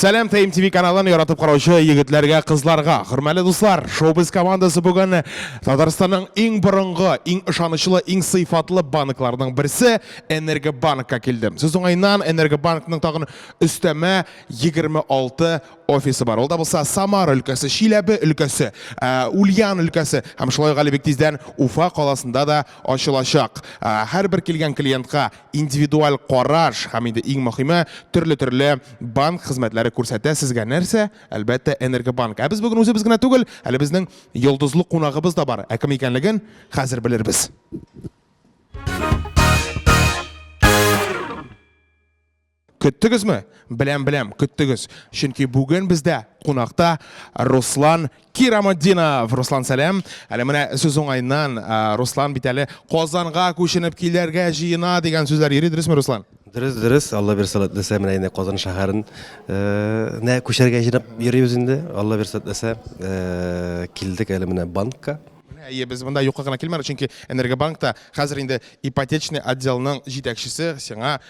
Сәлам ТМ ТВ каналын яратып караучы егетләргә, кызларга. Хөрмәтле дуслар, Шоу-біз командасы бүген Татарстанның иң борынгы, иң ышанычлы, иң сыйфатлы банкларының берсе Энергобанкка килде. Сүз уңаеннан Энергобанкның тагын өстәмә 26 офисы бар. Ул да булса Самара өлкәсе, Чиләбе өлкәсе, Ульян өлкәсе һәм шулай ук әле бик тиздән Уфа каласында да ачылачак. Һәрбер килгән клиентка индивидуаль караш һәм инде иң мөһиме төрле-төрле банк хезмәтләре күрсәтә сезгә нәрсә? Әлбәттә, Энергобанк. Ә без бүген үзебез генә түгел, әле безнең йолдызлы кунагыбыз да бар. Ә кем икәнлеген хәзер белербез. Көттегезме? Беләм, беләм, көттегез. Чөнки бүген бездә кунакта Руслан Кирамотдинов. Руслан, сәлам. Әле менә сүз уңаеннан, Руслан бит әле Казанга күченеп килергә җыена дигән сүзләр йөри, дөресме, Руслан? Дөрес, дөрес. Алла бирсә, теләсә, менә инде Казан шәһәрен нә күчәргә җыенып йөрибез инде. Алла бирсә, теләсә, килдек әле менә банкка. Әйе, без монда юкка гына килмәдек, чөнки Энергобанкта хәзер инде ипотечный отделның җитәкчесе сиңа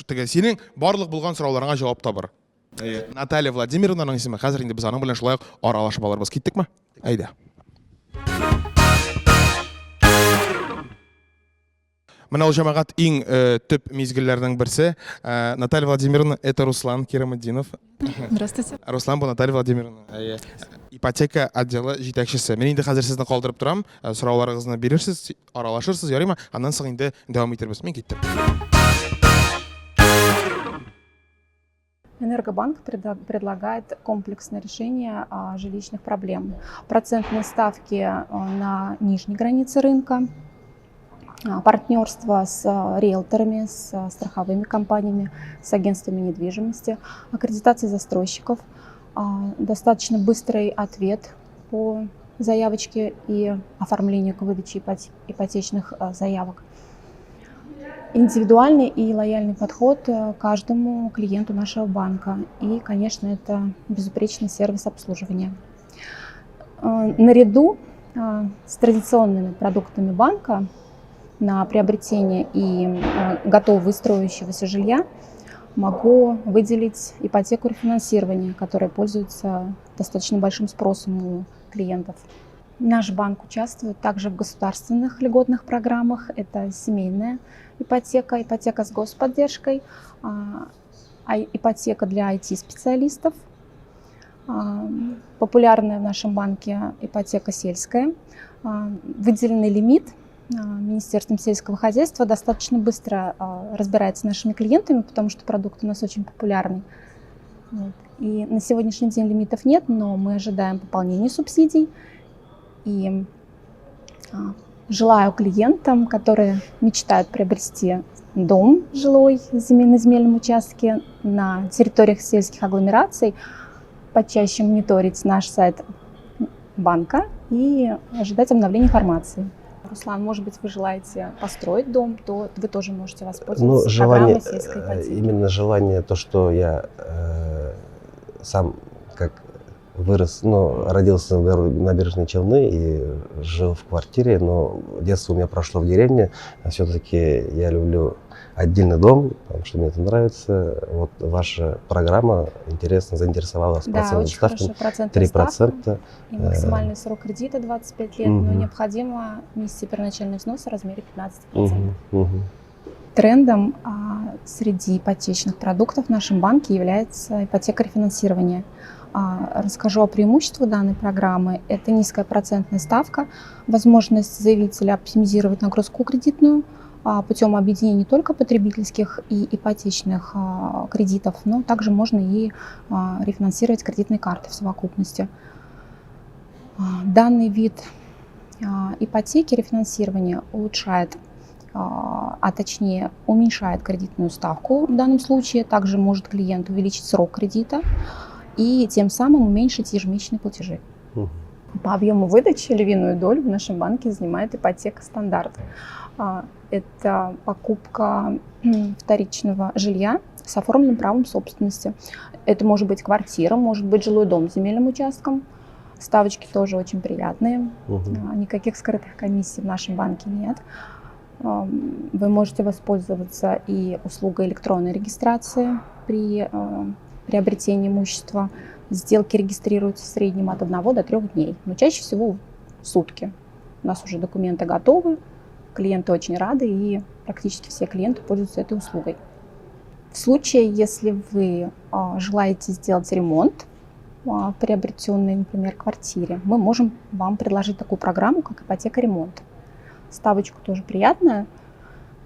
теге синең барлык булган сорауларыңа җавап табыр. Әйе. Наталья Владимировнаның исеме. Хәзер инде без аның белән шулай ук аралашып алырбыз. Киттекме? Әйдә. Менә ул җәмәгать иң төп мизгелләрнең берсе. Наталья Владимировна, это Руслан Кираметдинов. Здравствуйте. Руслан бу Наталья Владимировна. Әйе. Ипотека отделы җитәкчесе. Мин инде хәзер сезне калдырып торам. Сорауларыгызны бирерсез, аралашырсыз, ярыймы? Аннан соң инде дәвам итербез. Мин киттем. Энергобанк предлагает комплексное решение жилищных проблем. Процентные ставки на нижней границе рынка, партнерство с риэлторами, с страховыми компаниями, с агентствами недвижимости, аккредитация застройщиков, достаточно быстрый ответ по заявочке и оформлению к выдаче ипотечных заявок. Индивидуальный и лояльный подход каждому клиенту нашего банка. И, конечно, это безупречный сервис обслуживания. Наряду с традиционными продуктами банка на приобретение и готового строящегося жилья могу выделить ипотеку рефинансирования, которая пользуется достаточно большим спросом у клиентов. Наш банк участвует также в государственных льготных программах. Это семейная ипотека, ипотека с господдержкой, ипотека для ай ти-специалистов, популярная в нашем банке ипотека сельская. Выделенный лимит Министерством сельского хозяйства достаточно быстро разбирается с нашими клиентами, потому что продукт у нас очень популярный. И на сегодняшний день лимитов нет, но мы ожидаем пополнения субсидий. И желаю клиентам, которые мечтают приобрести дом жилой на земельном участке на территориях сельских агломераций, почаще мониторить наш сайт банка и ожидать обновления информации. Руслан, может быть, вы желаете построить дом, то вы тоже можете воспользоваться программой сельской ипотеки. Именно желание, то, что я сам как вырос, родился в городе Набережные Челны и жил в квартире, но детство у меня прошло в деревне. А все-таки я люблю отдельный дом, потому что мне это нравится. Вот ваша программа интересно заинтересовала с Да, процентной очень ставкой хорошая процентная три ставка. процента. И максимальный срок кредита 25 лет, но необходимо внести первоначальный взнос в размере 15%. Трендом среди ипотечных продуктов в нашем банке является ипотека рефинансирования. Расскажу о преимуществах данной программы. Это низкая процентная ставка, возможность заявителя оптимизировать нагрузку кредитную путем объединения не только потребительских и ипотечных кредитов, но также можно и рефинансировать кредитные карты в совокупности. Данный вид ипотеки рефинансирования улучшает, а точнее уменьшает кредитную ставку в данном случае. Также может клиент увеличить срок кредита и тем самым уменьшить ежемесячные платежи. По объему выдачи львиную долю в нашем банке занимает ипотека стандарт. Это покупка вторичного жилья с оформленным правом собственности. Это может быть квартира, может быть жилой дом с земельным участком. Ставочки тоже очень приятные. Никаких скрытых комиссий в нашем банке нет. Вы можете воспользоваться и услугой электронной регистрации при приобретения имущества. Сделки регистрируются в среднем от 1 до 3 дней, но чаще всего сутки. У нас уже документы готовы, клиенты очень рады, и практически все клиенты пользуются этой услугой. В случае, если вы желаете сделать ремонт приобретенной, например, квартире, мы можем вам предложить такую программу, как ипотека ремонт. Ставочка тоже приятная.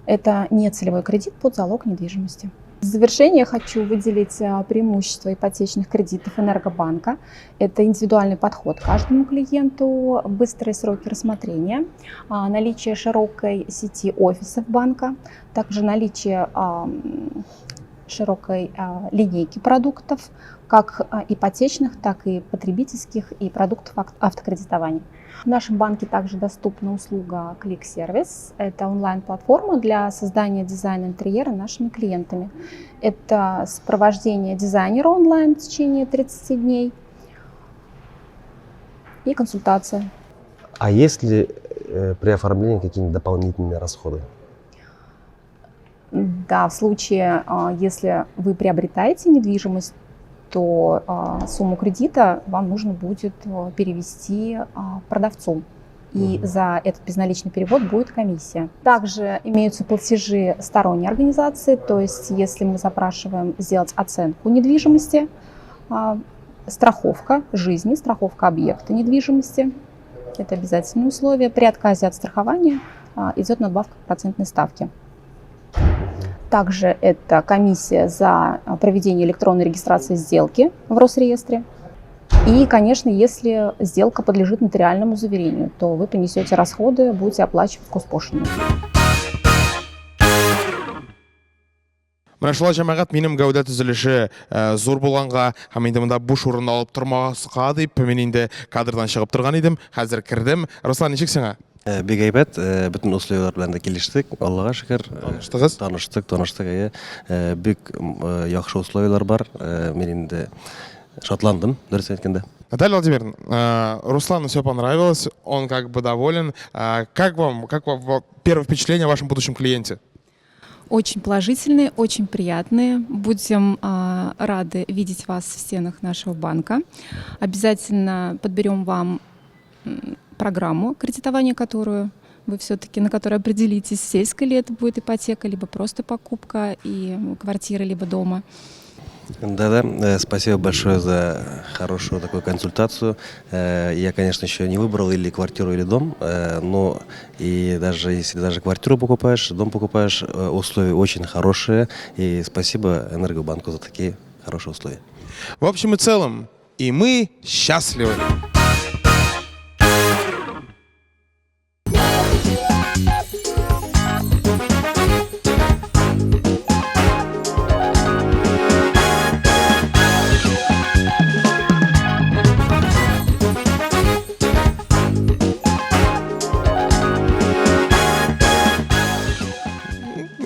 Это не целевой кредит под залог недвижимости. В завершение хочу выделить преимущества ипотечных кредитов Энергобанка. Это индивидуальный подход к каждому клиенту, быстрые сроки рассмотрения, наличие широкой сети офисов банка, также наличие широкой линейки продуктов, как ипотечных, так и потребительских, и продуктов автокредитования. В нашем банке также доступна услуга Клик-сервис. Это онлайн-платформа для создания дизайна интерьера нашими клиентами. Это сопровождение дизайнера онлайн в течение 30 дней и консультация. А есть ли при оформлении какие-нибудь дополнительные расходы? Да, в случае, если вы приобретаете недвижимость, то сумму кредита вам нужно будет перевести продавцу. И за этот безналичный перевод будет комиссия. Также имеются платежи сторонней организации, то есть если мы запрашиваем сделать оценку недвижимости, страховка жизни, страховка объекта недвижимости, это обязательное условие. При отказе от страхования идет надбавка к процентной ставке. Также это комиссия за проведение электронной регистрации сделки в Росреестре. И, конечно, если сделка подлежит нотариальному заверению, то вы понесете расходы, будете оплачивать госпошлину. Менә шулай, җәмәгать, минем гәүдә төзелеше зур булганга һәм инде монда буш урын алып тормаска дип, мин инде кадрдан чыгып торган идем. Хәзер кердем. Руслан, ничек сиңа? Бик әйбәт, бөтен условияләр белән дә килештек, Аллага шөкер. Таныштыгыз? Таныштык, таныштык, әйе. Бик яхшы условияләр бар. Мин инде шатландым, дөрес әйткәндә. Наталья Владимировна, Руслану все понравилось, он как бы доволен. Как вам, как вам первое впечатление о вашем будущем клиенте? Очень положительные, очень приятные. Будем рады видеть вас в стенах нашего банка. Обязательно подберем вам программу кредитования, которую вы все-таки, на которой определитесь, сельская ли это будет ипотека, либо просто покупка и квартиры, либо дома. Да-да, спасибо большое за хорошую такую консультацию. Я, конечно, еще не выбрал или квартиру, или дом, но и даже если даже квартиру покупаешь, дом покупаешь, условия очень хорошие. И спасибо Энергобанку за такие хорошие условия. В общем и целом, и мы счастливы.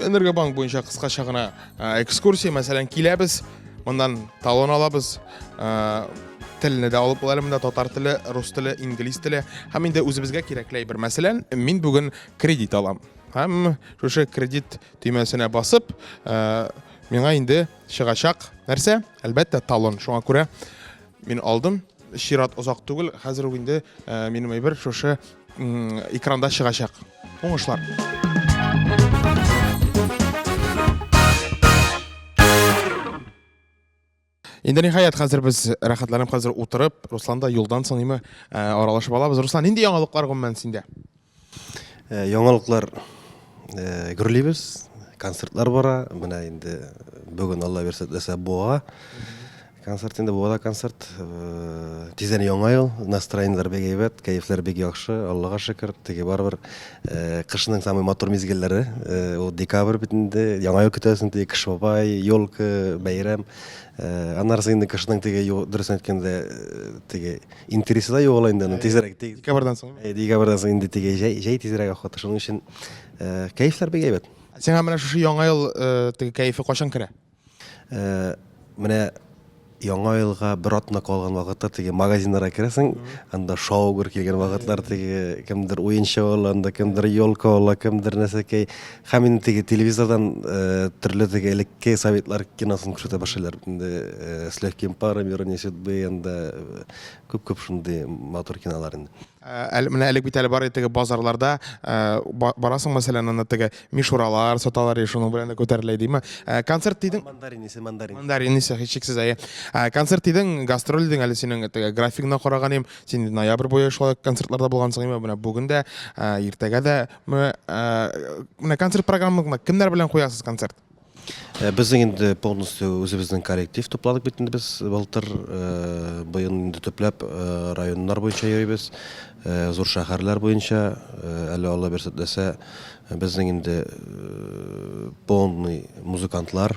Энергобанк буенча кыскача гына экскурсия. Мәсәлән, киләбез, моннан талон алабыз, телне дә алып була әле монда, татар теле, рус теле, инглиз теле һәм инде үзебезгә кирәкле әйбер. Мәсәлән, мин бүген кредит алам. Һәм шушы кредит төймәсенә басып, миңа инде чыгачак нәрсә? Әлбәттә, талон. Шуңа күрә мин алдым. Чират озак түгел, хәзер үк инде минем әйбер шушы экранда чыгачак. Уңышлар! Инде ниһаять хәзер без рәхәтләнеп хәзер утырып, Руслан да юлдан соң ниме аралашып алабыз. Руслан, нинди яңалыклар гомумән синдә? Яңалыклар гөрлибез, концертлар бара. Менә инде бүген Алла бирсә дәсә Буа. Концерт инде Буада концерт. Тиздән Яңа ел, настроениеләр бик әйбәт, кәефләр бик яхшы, Аллага шөкер. Теге барыбер кышның самый матур мизгелләре, ул декабрь бит инде, Яңа ел көтәсең, теге Кыш бабай, елка, бәйрәм. Аннары инде кышның теге, дөресен әйткәндә, теге интересы да югала инде, аны тизрәк. Декабрьдән соң. Декабрьдән соң инде теге җәй, җәй тизрәк охота. Шуның өчен кәефләр бик әйбәт. Сиңа менә шушы Яңа ел теге кәефе кайчан керә? Менә Яңа елга бер атна калган вакытта теге магазиннарга керәсең, анда шау-гөр килгән вакытлар, теге кемдер уенчык ала, анда кемдер елка ала, кемдер нәрсәкәй. Һәм инде теге телевизордан э, төрле теге элекке советлар киносын күрсәтә башлыйлар. Инде э, С легким паром, Ирония судьбы, анда э, күп-күп шундый матур кинолар инде. Әле менә элек бит әле бар иде теге базарларда барасың, мәсәлән, анда теге мишуралар саталар, и шуның белән дә күтәрелә димме. Концерт дидең. Мандарин исе, мандарин. Мандарин исе, һичшиксез, әйе. Концерт дидең, гастроль дидең, әле синең теге графигыңа караган идем. Син ноябрь буе шулай концертларда булгансың, име, менә бүген дә, иртәгә дә. Менә концерт программаңда кемнәр белән куясыз концерт? Э, безнең инде полностью үзебезнең коллектив тупладык бит инде без былтыр, э, быел инде төпләп э, районнар буенча йөрибез, зур шәһәрләр буенча. Әле Алла бирсә теләсә, безнең инде полный музыкантлар,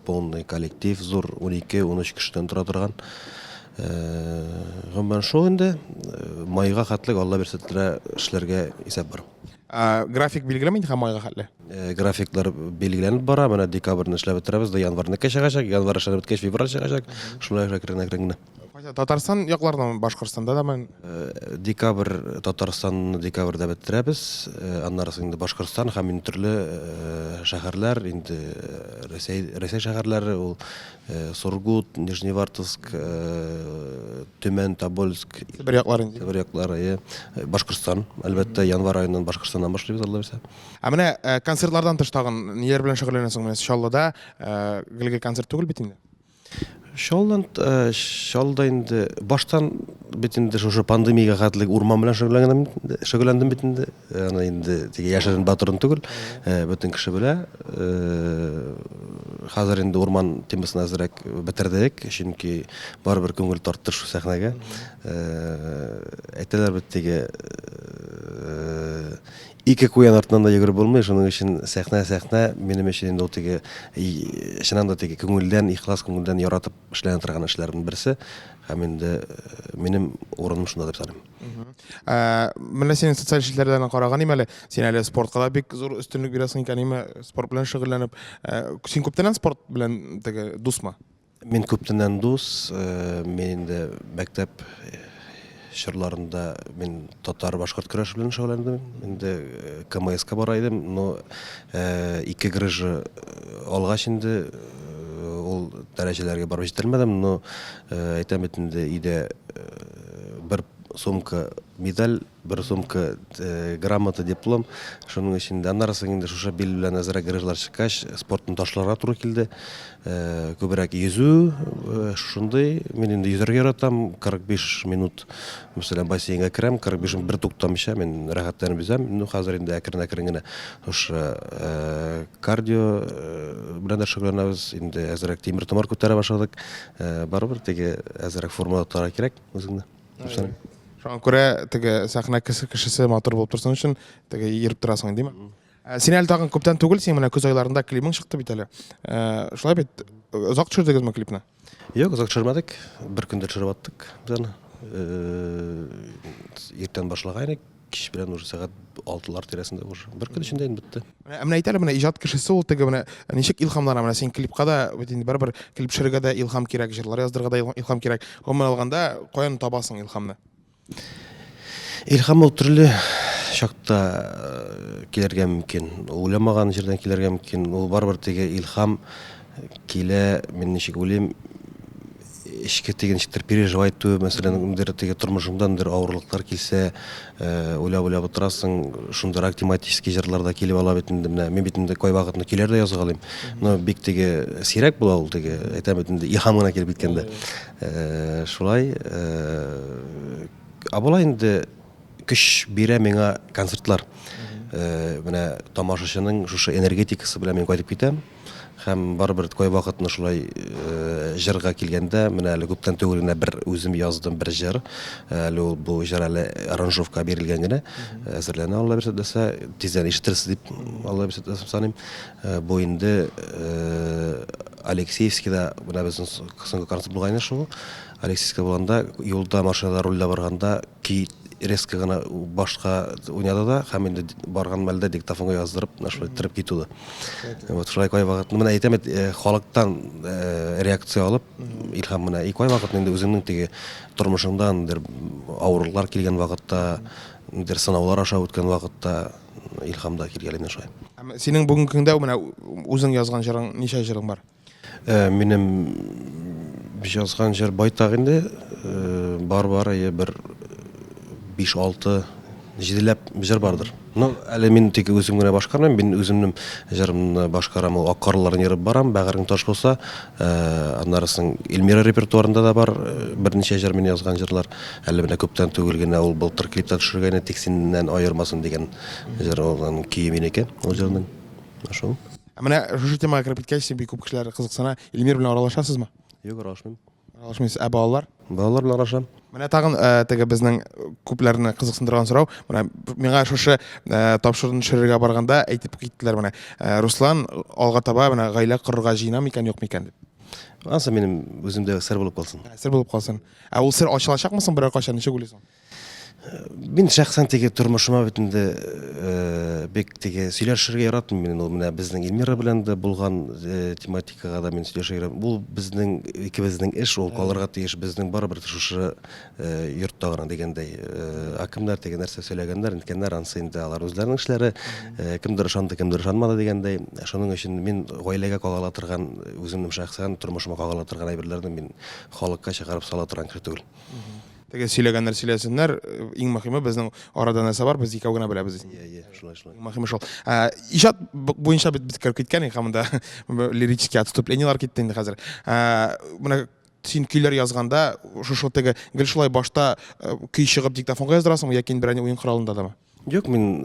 полный коллектив, зур 12-13 кешедән тора торган. Гомумән шул инде, майга хәтлек Алла бирсә теләсә эшләргә исәп бар. Ә, график билгеләме инде һәм майга хәтле? Э, графиклар билгеләнеп бара. Менә декабрьне эшләп бетерәбез дә январьныкы чыгачак. Январь эшләнеп беткәч, февраль чыгачак. Шулай әкрен-әкрен генә. Кайда? Татарстан якларында, Башкортстанда да мен? Э, декабрь Татарстанны декабрьдә бетерәбез. Э, аннары соң инде Башкортстан һәм инде төрле шәһәрләр, инде Рәсәй, Рәсәй шәһәрләре ул Сургут, Нижневартовск, Төмән, Тобольск. Себер яклары инде. Себер яклары, әйе. Башкортстан, әлбәттә, январь аеннан Башкортстаннан башлыйбыз, Алла бирсә. Ә менә концертлардан тыш тагын ниләр белән шөгыльләнәсең? Менә Чаллыда гел-гел концерт түгел бит инде. Чаллыдан, Чаллыда инде баштан бит инде шушы пандемиягә хәтле урман белән шөгыльләнгән, шөгыльләндем бит инде. Аны инде теге яшерен батырын түгел, бөтен кеше белә. Хәзер инде урман темасын әзрәк бетердек, чөнки барыбер күңел тартты шул сәхнәгә. Әйтәләр бит теге ике куян артыннан да йөгереп булмый, шуның өчен сәхнә сәхнә минем өчен инде ул теге чыннан да теге күңелдән, ихлас күңелдән яратып эшләнә торган эшләрнең берсе. Һәм инде минем урыным шунда дип саныйм. Ә, менә синең социаль челтәрләрдән караган идем әле, син әле спортка да бик зур өстенлек бирәсең икән, име, спорт белән шөгыльләнеп. Ә, син күптәннән спорт белән теге дусмы? Мин күптәннән дус, э, мин инде мәктәп чорларында мин татар башкорт көрәше белән шөгыльләндем. Инде э, КМСка бара идем, но э, ике грыжа алгач инде ул дәрәҗәләргә барып җитәлмәдем, но әйтәм бит инде өйдә бер сумка медаль, бер сумка э, грамота, диплом. Шуның өчен дә аннары соң инде шушы бил белән әзрәк грыжлар чыккач, спортны ташларга туры килде. Э, күбрәк йөзү, э, шушындый. Мин инде йөзәргә яратам. 45 минут, мәсәлән, бассейнга керәм, 45 минут бер туктамыйча мин рәхәтләнеп йөзәм. Ну, хәзер инде әкрен-әкрен генә шушы кардио белән дә шөгыльләнәбез. Инде әзрәк тимер-томыр күтәрә башладык. Барыбер теге әзрәк формада тотарга кирәк үзеңне. Шуңа күрә теге сәхнә кешесе матур булып торсын өчен теге йөреп торасың, димме? Син әле тагын күптән түгел, син менә көз айларында клибың чыкты бит әле. Шулай бит, озак төшердегезме клипны? Юк, озак төшермәдек. Бер көндә төшереп аттык без аны. Иртән башлаган идек, кич белән уже сәгать алтылар тирәсендә уже. Бер көн эчендә инде бетте. Ә менә әйт әле, менә иҗат кешесе ул теге менә ничек илһамлана? Менә син клипка да бит инде барыбер клип төшерергә дә илһам кирәк, җырлар яздырырга да илһам кирәк. Гомумән алганда, каян табасың илһамны? Илһам ул төрле чакта э, килергә мөмкин. Уйламаган җирдән килергә мөмкин. Ул барыбер теге илһам килә, мин ничек уйлыйм, эчке теге ничектер переживать итү, мәсәлән, ниндидер теге тормышыңда ниндидер авырлыклар килсә, э, уйлап-уйлап утырасың, шундыйрак тематический җырлар да килеп ала бит инде менә. Мин бит инде кайвакытны көйләр дә язгалыйм. Но бик теге сирәк була ул теге, әйтәм бит инде, илһам гына килеп киткәндә. Э, шулай, э, ә болай инде көч бирә миңа концертлар. Менә тамашачының шушы энергетикасы белән мин кайтып китәм. Һәм барыбер кайвакытны шулай җырга килгәндә, менә әле күптән түгел генә бер үзем яздым бер җыр. Әле ул бу җыр әле аранжировка бирелгән генә. Әзерләнә Алла бирсә теләсә, тиздән ишетерсез дип Алла бирсә теләсә саныйм. Бу инде Алексеевскида менә безнең соңгы концерт булган иде шул. Алексеевскида булганда юлда машинада рульдә барганда көй резко гына башка уйнады да, һәм инде барган мәлдә диктофонга яздырып, менә шулай иттереп китүде. Вот шулай кайвакыт, менә әйтәм бит, халыктан реакция алып, илһам менә, и кайвакыт инде үзеңнең теге тормышыңда ниндидер авырлыклар килгән вакытта, ниндидер сынаулар аша үткән вакытта илһам да килгәли менә шулай. Ә синең бүгенге көндә менә үзең язган җырың, ничә җырың бар? Минем язган җыр байтак инде. Бар бар, әйе, бер 5-6, җиделәп җыр бардыр. Ну, әле мин тик үзем генә башкармыйм, мин үземнең җырымны башкарам, ул Ак карларны ерып барам, Бәгырең таш булса, аннары соң Эльмира репертуарында да бар берничә җыр мин язган җырлар. Әле менә күптән түгел генә ул былтыр клипта төшергәне Тик синнән аермасын дигән җыр, ул аның көе минеке, ул җырның. Шул. Ә менә шушы темага кереп киткәч, син бик күп кешеләр кызыксына. Эльмир белән аралашасызмы? Юк, аралашмыйм. Аралашмыйсыз. Ә балалар? Балалар белән аралашам. Менә тагын э, теге безнең күпләрне кызыксындырган сорау. Менә миңа шушы э, тапшыруны төшерергә барганда әйтеп киттеләр менә. Э, Руслан алга таба менә гаилә корырга җыена микән, юк микән дип. Ансы минем үземдә сер булып калсын. Сер булып калсын. Ә ул сер ачылачакмы соң берәр кайчан, ничек уйлыйсың? Мин шәхсән теге тормышыма бит инде э, бик теге сөйләшергә яратмыйм мин ул менә безнең Эльмира белән дә булган э, тематикага да мин сөйләшергә яратмыйм. Ул безнең икебезнең эш, ул калырга тиеш безнең барыбер шушы э, йортта гына дигәндәй. Ә кемнәр теге нәрсә сөйләгәннәр, ниткәннәр, ансы инде алар үзләренең эшләре. Кемдер ышанды, кемдер ышанмады дигәндәй. Шуның өчен мин гаиләгә кагыла торган, үземнең шәхсән тормышыма кагыла торган әйберләрне мин халыкка чыгарып сала торган кеше түгел. Теге сөйләгәннәр сөйләсеннәр, иң мөһиме безнең арада нәрсә бар, без икәү генә беләбез. Иә, иә, шулай, шулай. Иң мөһиме шул. Ә, иҗат буенча бит без кереп киткән идек, һәм монда лирический отступлениелар китте инде хәзер. Ә, менә син көйләр язганда, шушы теге гел шулай башта көй чыгып диктофонга яздырасыңмы яки инде берәр уен коралында дамы? Юк, мин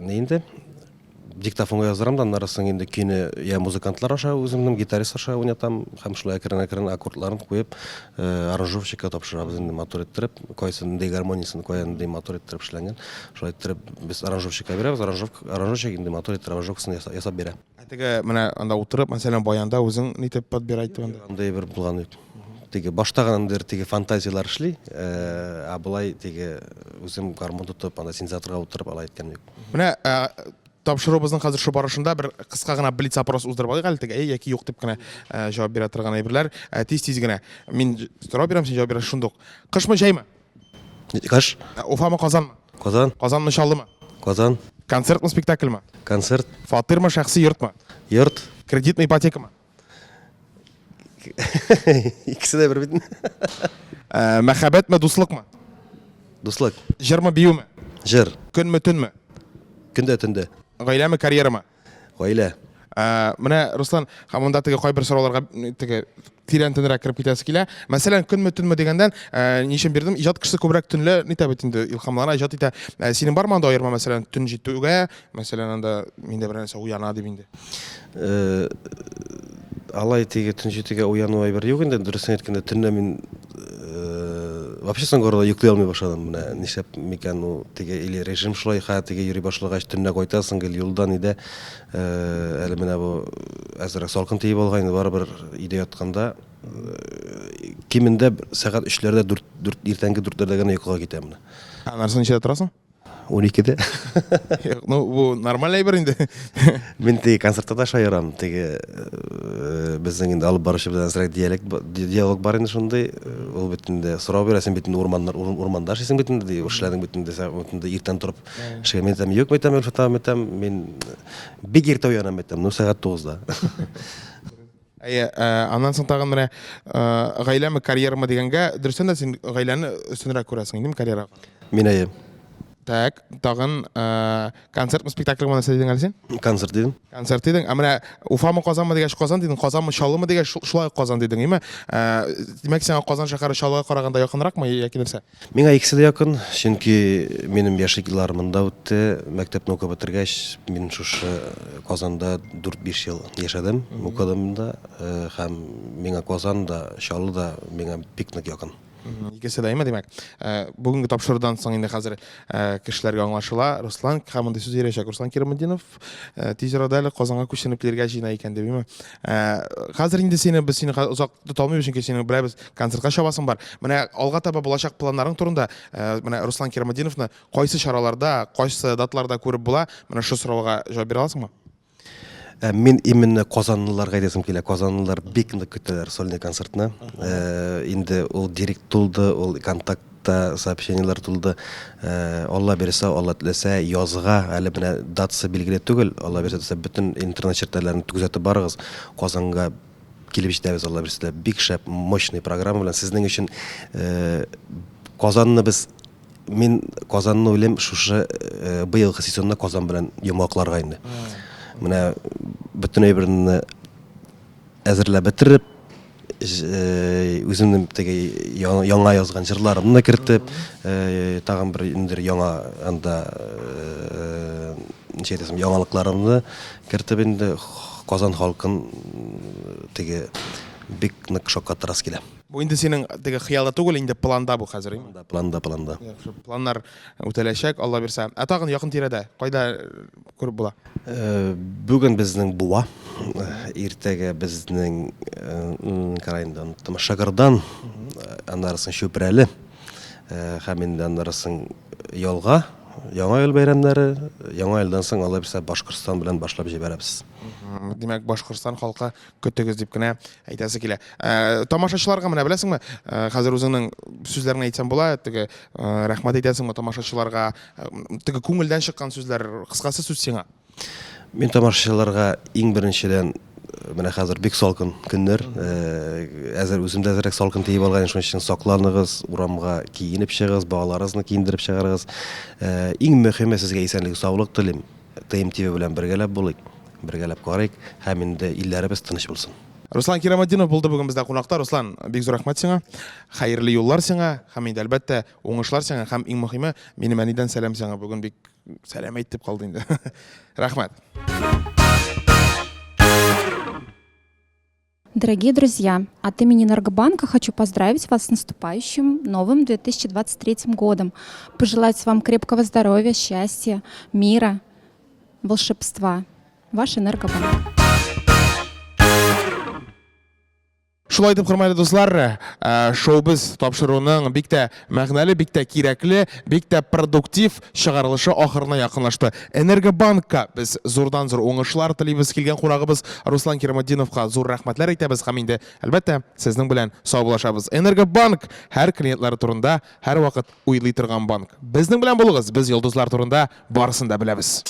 ни инде диктофонга яздырам да, аннары соң инде көйне я музыкантлар аша үземнең гитарист аша уйнатам һәм шулай әкрен-әкрен аккордларын куеп, аранжировщикка тапшырабыз инде матур иттереп, кайсы нинди гармониясен кая нинди матур иттереп эшләнгән, шулай иттереп без аранжировщикка бирәбез, аранжировщик инде матур иттереп аранжировкасын ясап бирә. Ә теге менә анда утырып, мәсәлән, баянда үзең нитеп подбирать итеп анда? Андый бер булган юк. Теге башта гына ниндидер теге фантазияләр эшли, ә болай теге үзем гармун тотып, анда синтезаторга утырып алай иткән юк. Менә тапшыруыбызның хәзер шу барышында бер кыска гына блиц-опрос уздырып алыйк әле, теге әй яки юк дип кенә җавап бирә торган әйберләр. Тиз-тиз генә. Мин сорау бирәм, син җавап бирәсең шундук. Кышмы, җәйме? Кыш. Уфамы, Казанмы? Казан. Казанмы, Чаллымы? Казан. Концертмы, спектакльмы? Концерт. Фатирмы, шәхси йортмы? Йорт. Кредитмы, ипотекамы? Икесе дә бер бит. Мәхәббәтме, дуслыкмы? Дуслык. Җырмы, биюме? Җыр. Көнме, төнме? Көндә, төндә. Гаиләме, карьерамы? Гаилә. Менә, Руслан, һәм монда теге кайбер сорауларга теге тирәнтенрәк кереп китәсе килә. Мәсәлән, көнме, төнме дигәндән, ни өчен бирдем? Иҗат кешесе күбрәк төнлә нитә бит инде, илһамлана, иҗат итә. Синең бармы анда аерма, мәсәлән, төн җитүгә, мәсәлән, анда миндә бер нәрсә уяна дип инде? Алай теге төн җитүгә уяну әйбер юк инде, дөресен әйткәндә, төнлә мин вообще соңгы арада йоклый алмый башладым. Менә нишләп микән ул теге или режим шулай ха теге йөри башлагач, төнлә кайтасың гел юлдан өйдә. Әле менә бу әзрәк салкын тиеп алган инде, барыбер өйдә ятканда кимендә сәгать өчләрдә, дүрт, дүрт, иртәнге дүртләрдә генә йокыга китәм менә. Аннан соң ничәдә торасың? 12-дә. Юк, ну, бу нормаль әйбер инде. Мин теге концертта да шаярам. Теге безнең инде алып баручы белән әзрәк диалект, диалог бар инде шундый. Ул бит инде сорау бирә, син бит инде урманнар, урманда эшлисең бит инде, ди, эшләдең бит инде, син бит инде иртән торып эшкә. Мин әйтәм, юк, әйтәм, Илфат абый, әйтәм, мин бик иртә уянам, әйтәм, ну, сәгать 9-да. Әйе, аннан соң тагын менә гаиләме, карьерамы дигәнгә, дөрестән дә син гаиләне өстенрәк күрәсең, инде карьерага. Мин әйе. Так, тагын концертмы, спектакльмы нәрсә дидең әле син? Концерт дидем. Концерт дидең. Ә менә Уфамы, Казанмы дигәч, Казан дидең, Казанмы, Чаллымы дигәч, шулай ук Казан дидең, әйеме? Димәк, сиңа Казан шәһәре Чаллыга караганда якынракмы яки нәрсә? Миңа икесе дә якын, чөнки минем яшьлек елларым монда үтте. Мәктәпне укып бетергәч, мин шушы Казанда 4-5 ел яшәдем, укыдым да. Һәм миңа Казан да, Чаллы да миңа бик нык якын. Икесе дә, әйме, димәк. Бүгенге тапшырудан соң инде хәзер кешеләргә аңлашыла, Руслан һәм мондый сүз йөрәчәк. Руслан Кираметдинов тиз арада әле Казанга күченеп килергә җыена икән дип, әйме. Хәзер инде сине без сине озак тота алмыйбыз, чөнки сине беләбез, концертка чабасың бар. Менә алга таба булачак планнарың турында, менә Руслан Кираметдиновны кайсы чараларда, кайсы даталарда күреп була? Менә шул сорауга җавап бирә аласыңмы? Ә, мин именно казанлыларга әйтәсем килә. Казанлылар бик нык көтәләр сольный концертны. Э, инде ул директ тулды, ул контактта сообщениеләр тулды. Э, Алла бирсә, Алла теләсә, язга, әле менә датасы билгеле түгел, Алла бирсә, теләсә, бөтен интернет челтәрләрен күзәтеп барыгыз. Казанга килеп җитәбез, Алла бирсә, бик шәп, мощный программа белән. Сезнең өчен э, Казанны без Мин Казанны уйлыйм, шушы э, быелгы сезонны Казан белән йомгакларга инде. Менә бөтен әйберне әзерләп бетереп, э, үземнең теге яңа язган җырларымны кертеп, э, тагын бер инде яңа анда ничек әйтәсем, яңалыкларымны кертеп инде Казан халкын теге бик нык шаккатырасы килә. Бу инде синең теге хыялда түгел, инде планда бу хәзер. Планда, планда, планда. Яхшы, планнар үтәләчәк, Алла бирсә. Ә тагын якын тирәдә кайда э, күреп була? Э, бүген безнең Буа, э, иртәгә безнең кара инде оныттым, Шыгырдан, аннары соң Чүпрәле, һәм инде аннары соң ялга, Яңа ел бәйрәмнәре, Яңа елдан соң Алла бирсә Башкортстан белән башлап җибәрәбез. Димәк, Башкортстан халкы көтегез дип кенә әйтәсе килә. Ә, тамашачыларга менә беләсеңме, ә, хәзер үзеңнең сүзләреңне әйтсәң була, теге ә, рәхмәт әйтәсеңме тамашачыларга, теге күңелдән чыккан сүзләр, кыскасы сүз сиңа. Мин тамашачыларга иң беренчедән менә хәзер бик салкын көннәр. Әзер үзем дә әзрәк салкын тиеп алган, шуның өчен сакланыгыз, урамга киенеп чыгыгыз, балаларыгызны киендереп чыгарыгыз. Иң мөһиме сезгә исәнлек, саулык телим. ТМТВ белән бергәләп булыйк, бергәләп карыйк һәм инде илләребез тыныч булсын. Руслан Кираметдинов булды бүген бездә кунакта. Руслан, бик зур рәхмәт сиңа. Хәерле юллар сиңа һәм инде әлбәттә уңышлар сиңа һәм иң мөһиме, минем әнидән сәлам сиңа. Бүген бик сәлам әйт дип калды инде. Рәхмәт. Дорогие друзья, от имени Энергобанка хочу поздравить вас с наступающим новым 2023 годом. Пожелать вам крепкого здоровья, счастья, мира, волшебства. Ваш Энергобанк. Шулай итеп, хөрмәтле дуслар, э, шоу-без тапшыруның бик тә мәгънәле, бик тә кирәкле, бик тә продуктив чыгарылышы ахырына якынлашты. Энергобанкка без зурдан-зур уңышлар телибез. Килгән кунагыбыз Руслан Кираметдиновка зур рәхмәтләр әйтәбез һәм инде, әлбәттә, сезнең белән саубуллашабыз. Энергобанк һәр клиентлары турында һәрвакыт уйлый торган банк. Безнең белән булыгыз, без йолдызлар турында барысын да беләбез.